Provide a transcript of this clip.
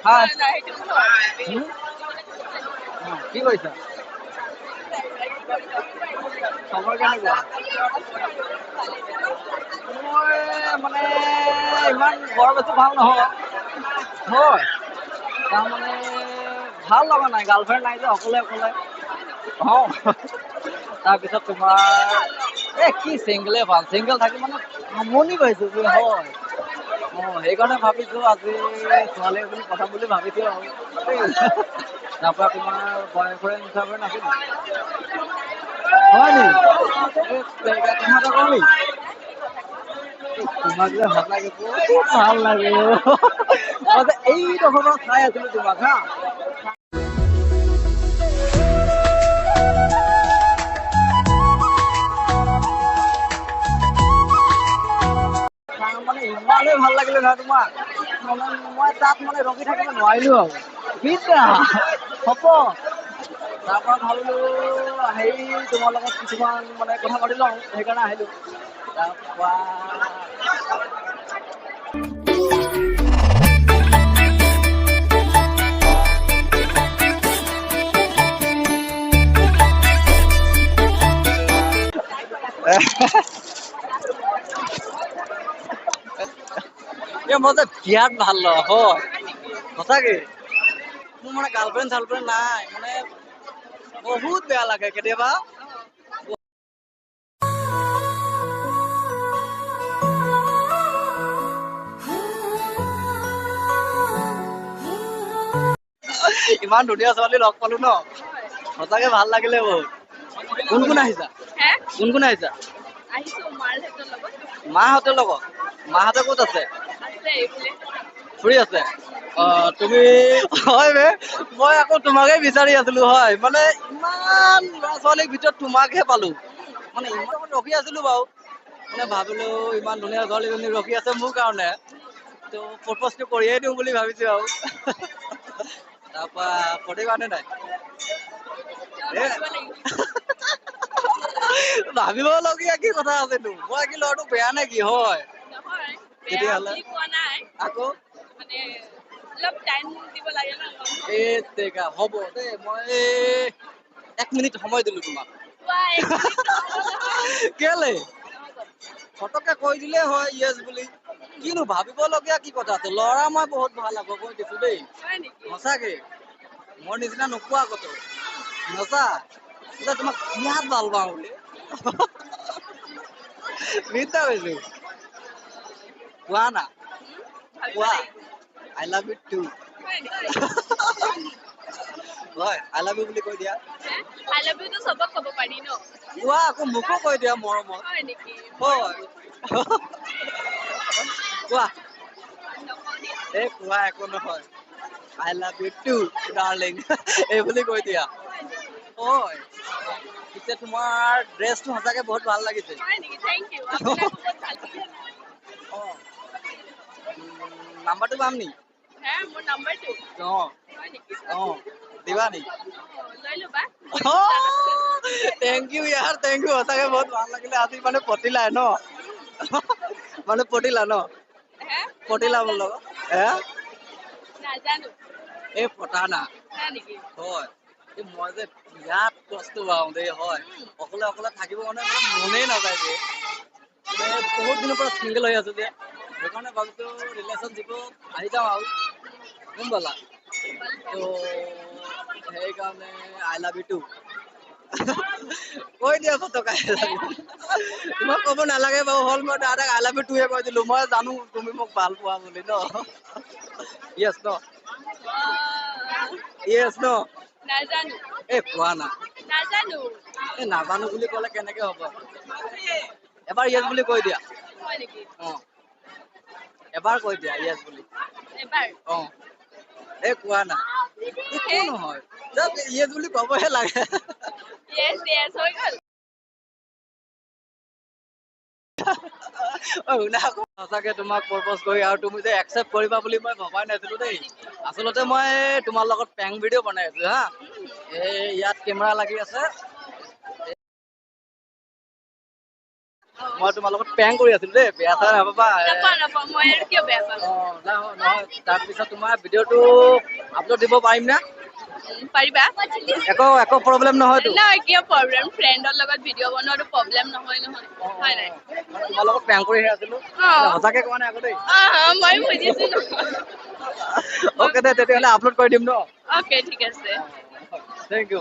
হাই। কি কৰিছা? খবৰ কেনেকুৱা? মই মানে ইমান বৰ বেছি ভাল নহয় হয়, তাৰমানে ভাল লগা নাই, গাৰ্লফ্ৰেণ্ড নাই যে, অকলে অকলে। অঁ, তাৰপিছত তোমাৰ এই কি চিংগলে ভাল, চিংগল থাকি মানে আমনি পাইছোঁ হয়। অঁ, সেইকাৰণে ভাবিছোঁ আজি ছোৱালী এজনী পঠাম বুলি ভাবিছোঁ আৰু। তাৰপৰা তোমাৰ বয়ফ্ৰেণ্ড চাৰ্লফ্ৰেণ্ড আছে নেকি? হয় নি? কথা এটা কওঁ নি তোমাক যে সঁচাকে বহুত ভাল লাগে। মই যে এইডোখৰ পৰা চাই আছিলো তোমাক। হা, মানে ইমানেই ভাল লাগিলে নহয় তোমাক, মানে মই তাত মানে ৰখি থাকিব নোৱাৰিলো আৰু বিদ্যা হ'ব। তাৰপৰা ভাবিলো হেৰি তোমাৰ লগত কিছুমান মানে কথা পাতি লওঁ, সেইকাৰণে আহিলো। তাৰপৰা এই মই যে বিৰাট ভাল লওঁ হয়, সঁচাকে। মোৰ মানে গাৰ্লফ্ৰেণ্ড চাৰ্লফ্ৰেণ্ড নাই, মানে বহুত বেয়া লাগে কেতিয়াবা। ইমান ধুনীয়া ছোৱালী লগ পালো ন, সঁচাকে ভাল লাগিলে বহুত। কোন কোন আহিছা? কোন কোন আহিছা? মাহঁতৰ লগত। মাহঁতে ক'ত আছে? ফুৰি আছে। অ, তুমি হয় বে, মই আকৌ তোমাকে বিচাৰি আছিলো হয়। মানে ইমান ল'ৰা ছোৱালীৰ ভিতৰত তোমাকহে পালো। মানে ইমান ৰখি আছিলো বাৰু, মানে ভাবিলো ইমান ধুনীয়া ছোৱালীজনী ৰখি আছে মোৰ কাৰণে, ত' প্ৰপ'জটো কৰিয়ে দিওঁ বুলি ভাবিছো আৰু। তাৰপৰা পতিবানে নাই? ভাবিবলগীয়া কি কথা আছেনো? মই কি ল'ৰাটো বেয়া নে কি হয়? তেতিয়াহ'লে আকৌ এই তেৰিকা হ'ব দেই, মই 1 মিনিট সময় দিলো তোমাক। কেলে ফটককে কৈ দিলে হয় য়েছ বুলি? কিনো ভাবিবলগীয়া কি কথা আছে? ল'ৰা মই বহুত ভাল আকৌ, কৈ দিছো দেই, সঁচাকে। মোৰ নিচিনা নোপোৱা কতো সঁচা। তোমাক বিৰাট ভাল পাওঁ বুলি বিদ্যা কৈছো। কোৱা না, কোৱা। I love you two. হয়, I love you বুলি কৈ দিয়া। I love you তো চবক ক'ব পাৰি ন? কোৱা আকৌ, মোকো কৈ দিয়া মৰমত। হয় নেকি? হয়, কোৱা। এই কোৱা, একো নহয়। I love you too darling এই বুলি কৈ দিয়া। হয়, পিছে তোমাৰ ড্ৰেছটো সঁচাকে বহুত ভাল লাগিছে। অ, নাম্বাৰটো পাম নি? অ অ, দিবা নি? Thank U য়াৰ, thank U. সঁচাকে বহুত ভাল লাগিলে আজি। মানে পতিলাই ন, মানে পতিলা ন, পতিলা মোৰ লগত। হে, এই পতা না হয়। এই মই যে বিৰাট কষ্ট পাওঁ দেই হয়, অকলে অকলে থাকিব মানে মনেই নাযায় যে। মানে বহুত দিনৰ পৰা চিংগল হৈ আছো যে, সেইকাৰণে ভাবিছো ৰিলেশ্যনশ্বিপত আহি যাওঁ আৰু, গম পালা? ত' সেইকাৰণে I love you two কৈ দিয়া ফটকা। তোমাক ক'ব নালাগে বাৰু, হ'ল মই ডাইৰেক্ট I love you টুহে কৈ দিলো। মই জানো তুমি মোক ভাল পোৱা বুলি ন? য়েছ ন? য়েছ ন? এই কোৱা না। এই নাজানো বুলি ক'লে কেনেকে হ'ব? এবাৰ য়েছ বুলি কৈ দিয়া। অ, এবাৰ কৈ দিয়া য়েছ বুলি। অ, এই কোৱা না, একো নহয়, জাষ্ট য়েছ বুলি ক'বহে লাগে। শুনা আকৌ, সঁচাকে তোমাক প্ৰপ'জ কৰি আৰু তুমি যে একচেপ্ট কৰিবা বুলি মই ভবাই নাছিলো দেই। আচলতে মই তোমাৰ লগত পেং ভিডিঅ' বনাই আছো। হা, এই ইয়াত কেমেৰা লাগি আছে। মই তোমাৰ লগত প্ৰেংক কৰি আছিলো দেই, বেয়া চেয়া নাপাবা। নাপাওঁ নাপাওঁ, মই আৰু কিয় বেয়া পাম? অ নহয় নহয়, তাৰপিছত তোমাৰ ভিডিঅ'টো আপলোড দিব পাৰিম নে? পাৰিবা। একো একো প্ৰব্লেম নহয়তো? নহয়, কিয় প্ৰব্লেম? ফ্ৰেণ্ডৰ লগত ভিডিঅ' বনোৱাটো প্ৰব্লেম নহয় নহয়, হয় নাই? তোমাৰ লগত প্ৰেংক কৰিহে আছিলো। অ। সঁচাকে কোৱা নাই আকৌ দেই। অ, মই বুজিছো নহয়। অ'কে দে, তেতিয়াহ'লে আপলোড কৰি দিম ন? অ'কে, ঠিক আছে। Thank U.